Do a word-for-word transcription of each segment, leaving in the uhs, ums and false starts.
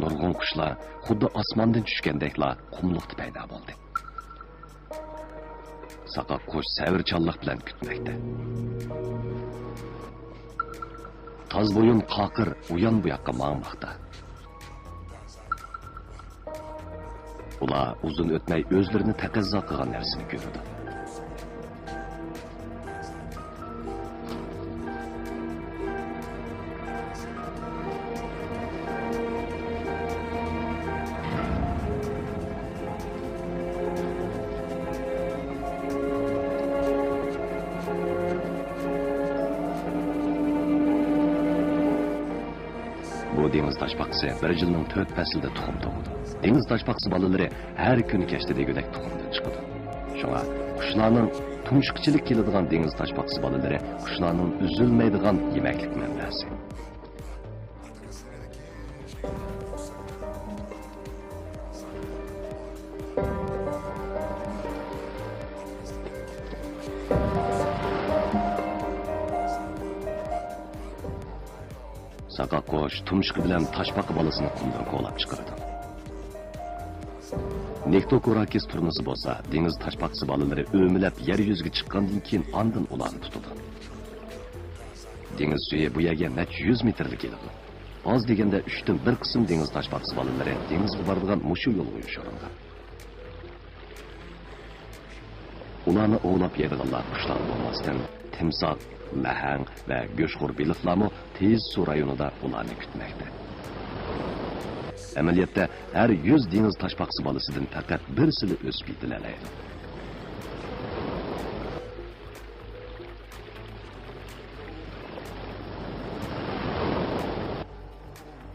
نۇرغۇن قۇشلار خۇددى ئاسماندىن چۈشكەندەكلا قۇملۇقتا پەيدا بولدى. ساقاق قۇش سەۋرچانلىق بىلەن كۈتمەكتە. تاز بويۇن قاقىر ئۇيان بۇ ياققا ماڭماقتا. ئۇلار ئۇزۇن ئۆتمەي ئۆزلىرىنى تەقەززا قىلغان نەرسىنى كۆرىدۇ. بۇ دېڭىز تاشپاقىسى بىر يىلنىڭ تۆت پەسلىدە تۇخۇم تۇغىدۇ. دېڭىز تاشپاقىسى بالىلىرى ھەر كۈنى كەچتە دېگۈدەك تۇخۇمدىن چىقىدۇ. شۇڭا قۇشلارنىڭ تۇمشۇقىچىلىك كېلىدىغان دېڭىز تاشپاقىسى بالىلىرى قۇشلارنىڭ ئۈزۈلمەيدىغان يېمەكلىك مەنبەسى. ساقاق قۇش تۇمشۇقى بىلەن تاشپاقا بالىسىنى قۇمدىن كولاپ چىقىرىدۇ. نىكتوكوراكىس تۇرنىسى بولسا دېڭىز تاشپاقىسى بالىلىرى ئۆمىلەپ يەر يۈزىگە چىققاندىن كېيىن ئاندىن ئۇلارنى تۇتىدۇ. دېڭىز سۈيى بۇ يەرگە نەچچە يۈز مېتىرلا كېلىدۇ. ئاز دېگەندە ئۈچتىن بىر قىسىم دېڭىز تاشپاقىسى بالىلىرى دېڭىزغا بارىدىغان مۇشۇ يولغا يوشۇرۇنغان. ئۇلارنى ئوۋلاپ يەيدىغانلار قۇشلار بولماستىن، تىمساھ، لەھەڭ ۋە گۆشخور بېلىقلارمۇ تېيىز سۇ رايونىدا ئۇلارنى كۈتمەكتە. ئەمەلىيەتتە، ھەر يۈز دېڭىز تاشپاقىسى بالىسىدىن پەقەت بىرسىلا ئۆسۈپ يېتىلەلەيدۇ.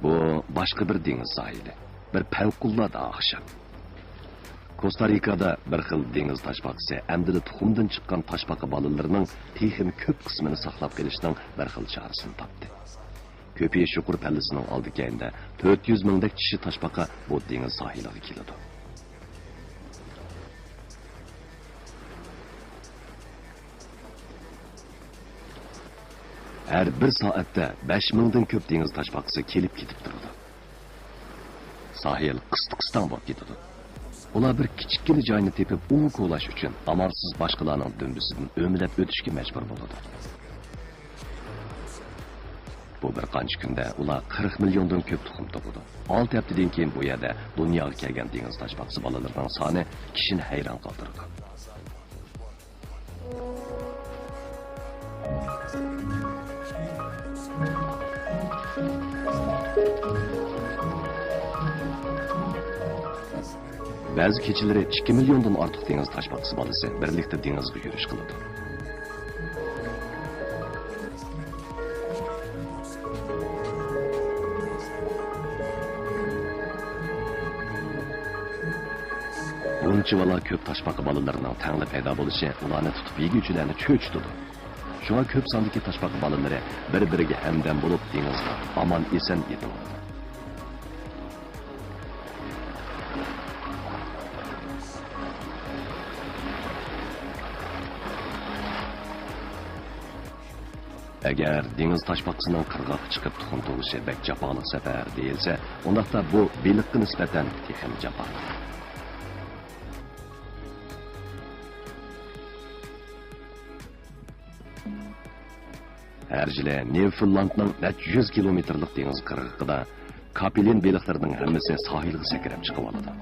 بۇ باشقا بىر دېڭىز ساھىلى، بىر پەۋقۇلئاددە ئاخشام. كوستا-رىكادا بىر خىل دېڭىز تاشپاقىسى ئەمدىلا تۇخۇمدىن چىققان تاشپاقا بالىلىرىنىڭ تېخىمۇ كۆپ قىسمىنى ساقلاپ قېلىشنىڭ بىر خىل چارىسىنى تاپتى. كۆپىيىش يۇقىرى پەللىسىنىڭ ئالدى-كەينىدە تۆت يۈز مىڭدەك چىشى تاشپاقا بۇ دېڭىز ساھىلىغا كېلىدۇ. ھەر بىر سائەتتە بەش مىڭدىن كۆپ دېڭىز تاشپاقىسى كېلىپ كېتىپ تۇرىدۇ. ساھىل قىستىق-قىستاڭ بولۇپ كېتىدۇ. ئۇلار بىر كىچىككىنە جاينى تېپىپ ئۇۋا كولاش ئۈچۈن ئامالسىز باشقىلارنىڭ دۈمبىسىدىن ئۆمىلەپ ئۆتۈشكە مەجبۇر بولىدۇ. بۇ بىر قانچە كۈندە ئۇلار قىرىق مىليوندىن كۆپ تۇخۇم تۇغىدۇ. ئالتە ھەپتىدىن كېيىن بۇ يەردە دۇنياغا كەلگەن دېڭىز تاشپاقىسى بالىلىرىنىڭ سانى كىشىنى ھەيران قالدۇرىدۇ. بەزى كېچىلىرى ئىككى مىليوندىن ئارتۇق دېڭىز تاشپاقىسى بالىسى بىرلىكتە دېڭىزغا يۈرۈش قىلىدۇ. بۇنچىۋالا كۆپ تاشپاقا بالىلىرىنىڭ تەڭلا پەيدا بولۇشى ئۇلارنى تۇتۇپ يېگۈچىلەرنى چۆچۈتىدۇ. شۇڭا كۆپ ساندىكى تاشپاقا بالىلىرى بىر-بىرىگە ھەمدەم بولۇپ، دېڭىزغا ئامان-ئېسەن يېتىۋالىدۇ. ئەگەر دېڭىز تاشپاقىسىنىڭ قىرغاققا چىقىپ تۇخۇم تۇغۇشى بەك جاپالىق سەپەر دېيىلسە، ئۇنداقتا بۇ بېلىققا نىسبەتەن تېخىمۇ جاپالىق. ھەر يىلى نيۇفونلاندنىڭ نەچچە يۈز كىلومېتىرلىق دېڭىز قىرغىقىدا كاپىلين بېلىقلىرىنىڭ ھەممىسى ساھىلغا سەكرەپ چىقىۋالىدۇ.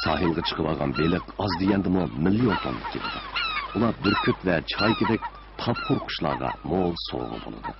ساھىلغا چىقىۋالغان بېلىق ئاز دېگەندىمۇ مىليون توننا كېلىدۇ. ئۇلار بۈركۈت ۋە چايكىدەك تاپخور قۇشلارغا مول سوۋغا بولىدۇ.